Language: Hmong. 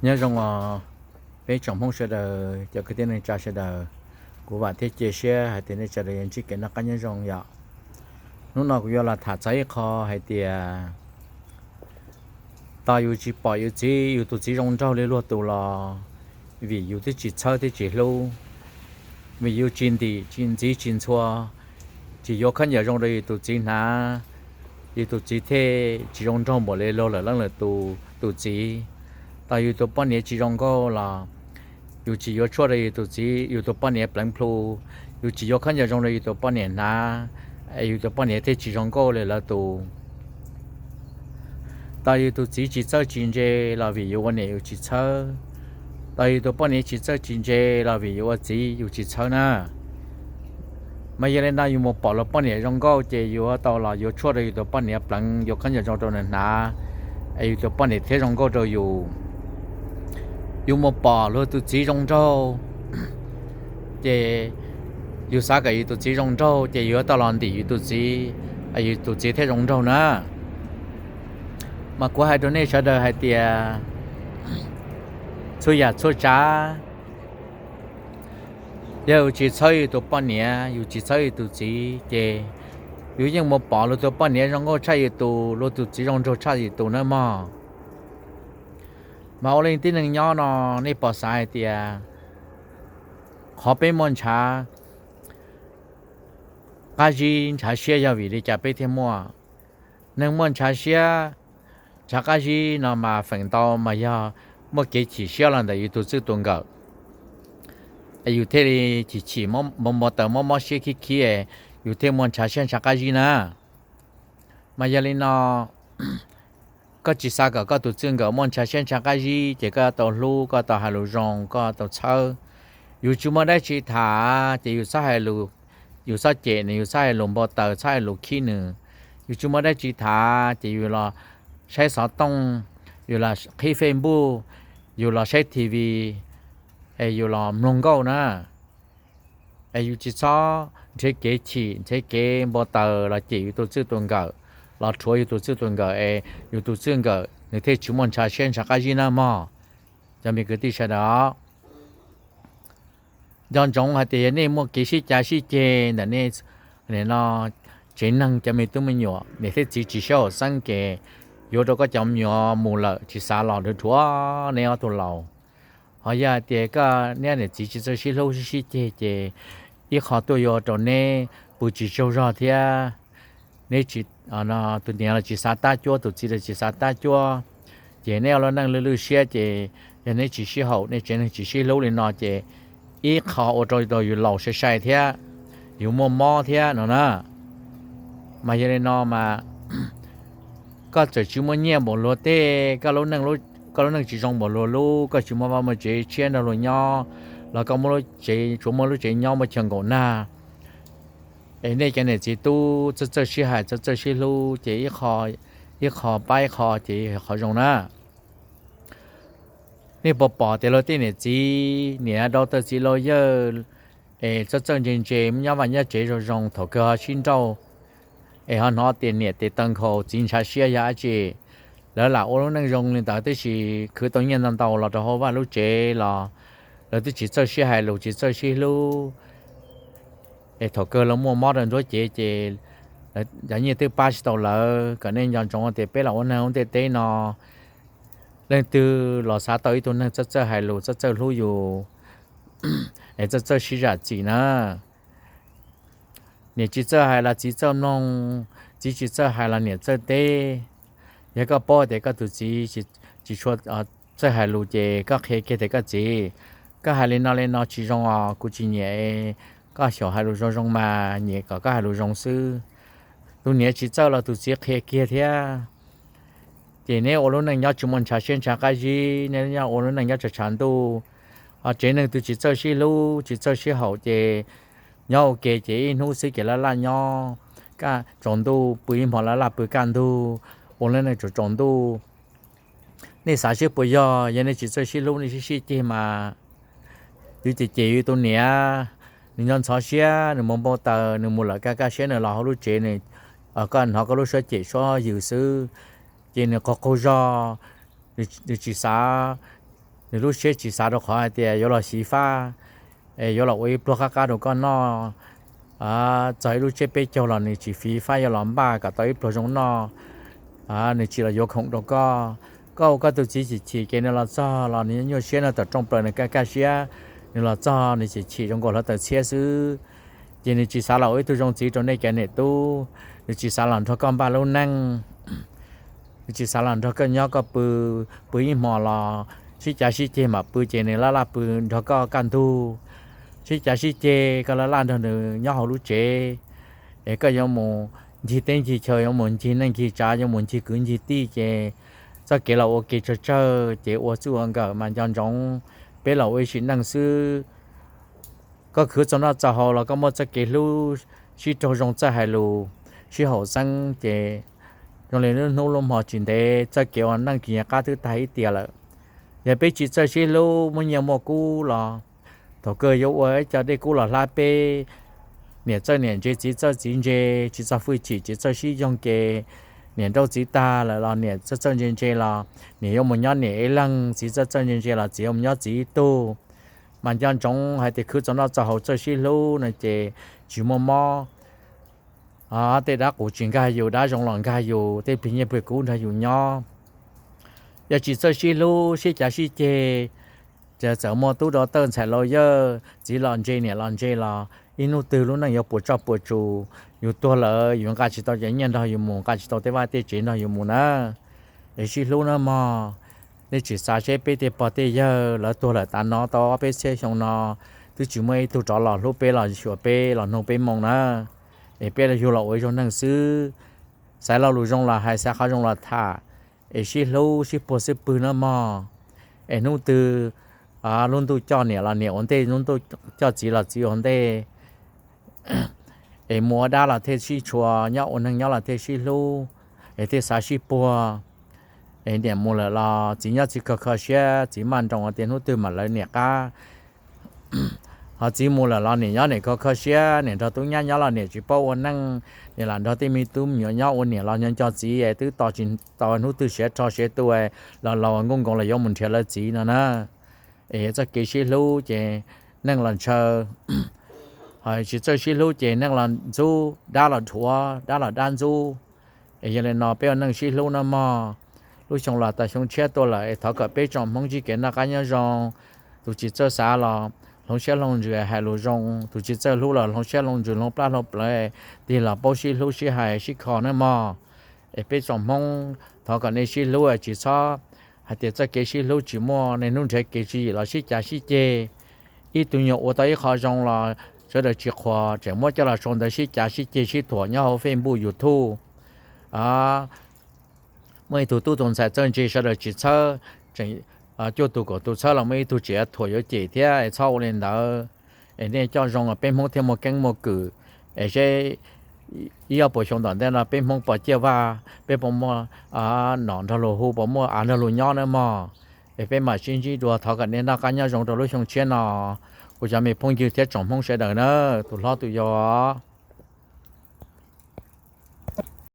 Nyob zoo os, peb tsoom Hmoob sawv daws, cov kwv tij neej tsa sawv daws, kuv vam thiab cia siab hais tias nej sawv daws yuav ntsib kev noj qab nyob zoo yom. Hnub no kuv yuav los tham txog ib qho hais tias, tos yus tsis pom yus txiv, yus tus txiv zoo nraug li luag tus los vim yus twb tsis txhawb thiab tsis hlub, vim yus tsis ntim tsis ntxiv tsis ntxhua, tsis yuav khaub ncaws zoo rau yus tus txiv hnav, yus tus txiv thiaj tsis zoo nraug npaum li luag lwm leej lwm tus tus txiv. Tos yus tus poj niam tsis zoo nkauj los yus tsis yuav tshuaj rau yus tus txiv, yus tus poj niam pleev plhu, yus tsis yuav khaub ncaws zoo rau yus tus poj niam hnav, es yus tus poj niam thiaj tsis zoo nkauj li lawv tus. Tos yus tus txiv tsis txawj tsis ntse los vim yus ua niam yus tsis txhawb, tos yus tus poj niam tsis txawj tsis ntse los vim yus ua txiv yus tsis txhawb na. Mas yog li no yus mus pom luag poj niam zoo nkauj ces yus yuav tau los yuav tshuaj rau yus tus poj niam pleev, yuav khaub ncaws zoo rau nws hnav, es yus tus poj niam thiaj zoo nkauj rau yus. Yus mus pom luag tus txiv zoo nraug ces yus xav kom yus tus txiv zoo nraug ces yus yuav tau los ntim yus tus txiv, yus tus txiv thiaj zoo nraug na. Mas kuv hais rau nej sawv daws hais tias, txhua yam txhua tsav, yog yus tsis txhawb yus tus poj niam, yus tsis txhawb yus tus txiv ces yus yeej mus pom luag tus poj niam zoo nkauj tshaj yus tus, luag tus txiv zoo nraug tshaj yus tus na mog. Mas ua li tib neeg nyob no, nej puas xav hais tias qhov peb muaj ntshav qab zib ntshav siab yog vim li cas peb thiaj muaj? Neeg muaj ntshav siab ntshav qab zib no mas feem ntau mas yog muaj kev chim siab los ntawm yus tus txij tus nkawm, es yus thiaj li chim chim npau npau taws mob mob siab khib khib, yus thiaj muaj ntshav siab ntshav qab zib na. Mas yog li no, koj tsis xav kom koj tus txij nkawm muaj ntshav siab ntshav qab zib ces koj tau hlub, koj tau hais lus zoo, koj tau txhawb. Yus tsis muaj dab tsi tham ces yus txhob hais lus, yus txhob cem nws, yus txhob hais lus npau taws, txhob hais lus khib nws. Yus tsis muaj dab tsi tham ces yus los saib xov tooj, yus los qhib Facebook, yus los saib T V, es yus los mloog nkauj na. Es yus tsis txhob nrhiav kev chim nrhiav kev npau taws los cem yus tus txij tus nkawm, los rhuav yus tus txij tus nkawm es yus tus txij nkawm nws thiaj tsis muaj ntshav siab ntshav qab zib na mog, cov me kwv tij sawv daws. Nco ntsoov hais tias yog nej muaj kev sib cav sib ceg ntawm nej no, tsev neeg cov me tub me nyuam, niam thiab txiv tsis sib haum xeeb ces yuav rau koj cov me nyuam mus lawm tsis xav los, rhuav rhuav neb ob tug laus. Ho yog hais tias koj niam txiv tsis txawj sib hlub sib sib ceg ces ib qho tuaj yuav rau neb pw tsis tsaug zog thiab. Neb tsis, tus niam los tsis xav tab cuab, tus txiv los tsis xav tab cuab, ces neb ua lub neej lwj lwj siab ces yog neb tsis sib haum, nej tsev neeg tsis sib hlub li no ces ib qho ua rau yus laus sai sai thiab, yus muaj mob thiab no na. Mas yog li no mas koj txawm tsis muaj nyiaj npaum luag tej, koj lub neej tsis zoo npaum luag lub, koj tsis muaj vaj muaj tsev tshiab nrog luag nyob, los koj muaj lub tsev, tsuas muaj lub tsev nyob muaj chaw nkaum nag, es nej cov niam txiv tub txawj txawj sib hais, txawj txawj sib hlub ces ib qho pab ib qho ces yog qhov zoo na. Nej puas pom tias luag tej niam txiv, niam dau taw txiv laus yawg, es txawj txawj ntse ntse nyob vaj nyob tsev zoo zoo, thaum kawg ho sib nrauj, es ho hnov tias niam tes taw nkhaus txiv ntshav siab yog dab tsi? Lawv lam ua lub neej zoo li ntawd tab sis khwv tau nyiaj ntau ntau los rau hauv vaj lub tsev los lawv twb tsis txawj sib hais lus tsis txawj sib hlub, es thaum kawg los muaj mob rau nruab cev ces cov nyiaj twb pab tsis tau lawv. Kom nej nco ntsoov tias peb los ua neeg ua ntiaj teb no, leej twg los xav tau ib tug neeg txawj txawj hais lus txawj txawj hlub yus, es txawj txawj sib zam txim na. Niam tsis txawj hais los txiv txawj mloog, txiv tsis txawj hais los niam txawj teb. Yog koj paub tias koj tus txiv tsis tshua txawj hais lus ces koj qhia kiag tias koj txiv, koj hais li no li no tsis zoo os, kuv tsis nyiam, koj xyaum hais lus zoo zoo mas, nyiam kom koj hais lus zoo xwb. Tus niam tsis txawj los tus txiv qhia kiag thiab. Ces neb ua lub neej nyob tsis muaj ntshav siab ntshav qab zib, neb ua lub neej nyob tshav tshav ntuj. Ho tsev neeg twg tsis txawj sib hlub tsis txawj sib haum ces nyob ua ke ces ib hnub xwb ces laj laj nyob, kaj tsaus ntuj pw ib hmo laj laj pw kaj ntug, ua lub neej tsaus tsaus ntuj. Nej xav seb puas yog, yog nej tsis txawj sib hlub nej sib sib ceg mas, yus ces cem yus tus niam, nws nyob ntxhov siab, nws mus npau taws, nws mus lawm kaj kaj siab nws los hauv lub tsev, nws, koj hnov koj lub suab cem suab yws xwb, ces nws qaug qaug zog, nws tsis xav nws lub siab tsis xav rau qhov hais tias yuav los xyiv fab, es yuav los ua ib pluag qab qab rau koj noj. Txog ib lub tsiab peb caug los nws tsis fiv fab yuav los npaj kom tau ib pluag zoo noj. Nws tsis los yuav khoom rau koj. Koj ua koj tus txiv chim chim ces nws los txog los nws nyuaj siab no, tam rooj plaws nws kaj kaj siab, nws los txog nws chim chim zoo nkaus hluav taws txhiab xwb. Ces nws tsis xav los ua ib tug zoo txiv rau nej cov niam tub, nws tsis xav los nrog koj npaj lub neej, nws tsis xav los nrog koj nyob koj pw, pw ib hmos los sib cav sib ceg mam pw ces nws laj laj pw nrog koj kaj ntug. Sib cav sib ceg koj laj laj nrog nws nyob hauv lub tsev, es koj yuav mus ncig teb ncig chaw, yuav mus ncig neej ncig tsav, yuav mus ncig kwv ncig tij ces txoj kev los ua ke tsawg tsawg ces ua txuj ua nkawm mas nco ntsoov, peb los ua ib sim neej xwb. Koj khwv txog noj txog haus los koj muaj txoj kev hlub, sib raug zoo txawj hais lus, sib haum xeeb ces zoo li lub hnub lub hmo tsis ntev txoj kev ua neej tsis nco qab twb tag ib tiam lawm. Yog peb tsis txawj sib hlub muaj nyiaj muaj kub los thaum kawg yuav ua ib co dej kub los hlab peb. Niam txawj niam ntse, txiv txawj txiv ntse, tsis txog fwj chim ces txawj sib yoog ces niam nrauj txiv tag lawm los niam txawj txawj ntse ntse los niam yuav mus nyob niam ib leeg, txiv txawj txawj ntse ntse los txiv yuav mus nyob txiv ib tug. Mas nco ntsoov hais tias khwv txog noj txog haus txawj sib hlub no ces tsis muaj mob. Tej dab qus tsis nkag yus, dab zoo los nkag yus, tej plig nyiaj plig kub nrog yus nyob. Yog tsis txawj sib hlub sib cav sib ceg, ces txawm muaj tub dov tawj ntxhais laus yawg, txiv los ntse niam los ntse los ib hnub twg lub neej yuav puas tsoj puas tsus. Yus tuag lawm yus nqa tsis tau cov nyiaj nrog yus mus, nqa tsis tau tej vaj tej tsev nrog yus mus na. Es sib hlub na mog. Nej tsis xav seb peb tej pog tej yawg lawv tuag lawm tas no tau ob peb txhiab xyoo no twb tsis muaj ib tug rov los hlub peb los xyuas peb los nug peb moo na. Es peb yug los ua ib zaug neeg xwb, xaiv lo lus zoo los hais, xaiv qhov zoo los tham, es sib hlub sib puag xwb pwg na mog. Es hnub twg lub ntuj coj niam los niam ua ntej, lub ntuj coj txiv los txiv ua ntej. Es mus ua dab los thiaj sib tshua, nyob ua neeg nyob los thiaj sib hlub, es thiaj xav sib puag. Es niam mus lawm los txiv nyob txiv kho kho siab, txiv maj nroos tias hnub twg mam lawv niam qab. Ho txiv mus lawm los niam nyob niam kho kho siab, niam nrog tub nyab nyob los niam tsis paub ua neej, niam lam nrog tej me tub me nyuam nyob ua niam los nco nco txiv, twb tos tsis tau hnub twg siav rho siav tu los laus nkooj nkoos los yuav mus nrhiav lawv txiv no na. Es txoj kev sib hlub ces neej los ntshaw, ho tsis txawj sib hlub ces neej los ntxub, dab los dhuav, dab los dab ntxub. Es yog li no peb ua neej sib hlub na mog. Lub xyoo los tas xyoo tshiab tuaj lawm es thov kom peb tsoom Hmoob ntsib kev noj qab nyob zoo. Tus tsis txawj xav los hloov siab hloov ntsws hais lus zoo, tus tsis txawj hlub los hloov siab hloov ntsws hloov plab hloov plawv, tig los paub sib hlub sib hais sib kho na mog. Es peb tsoom Hmoob thov kom nej sib hlub, tsis txhob hais tias txoj kev sib hlub tsis muaj, niaj hnub nrhiav kev tswv yim los sib cav sib ceg. Ib tug nyuag ua tau ib qho zoo los sawv daws tsis qhuas, tseem muab coj los sau ntawv sib cav sib ceg sib thuam nyob hauv Facebook YouTube. Muaj ib tug tub tus ntxhais txawj ntse sawv daws tsis txhawb, tseem cuaj tus kaum tus txhawb los muaj ib tug tseem yuav thuam yuav cem thiab, es txhob ua li ntawd. Es nej coj zoo peb Hmoob thiaj muaj keeb muaj kwm. Es seb ib ob puas xyoo tom ntej no peb Hmoob puas ciaj vaj, peb puas muaj nom nrog luag hu, puas muaj av nrog luag nyob na mog. Es peb mam sib ntsib dua, thov kom nej noj qab nyob zoo rau lub xyoo tshiab no. Kuv cov me phooj ywg thiab tsoom Hmoob sawv daws na, tus hlob tus yau.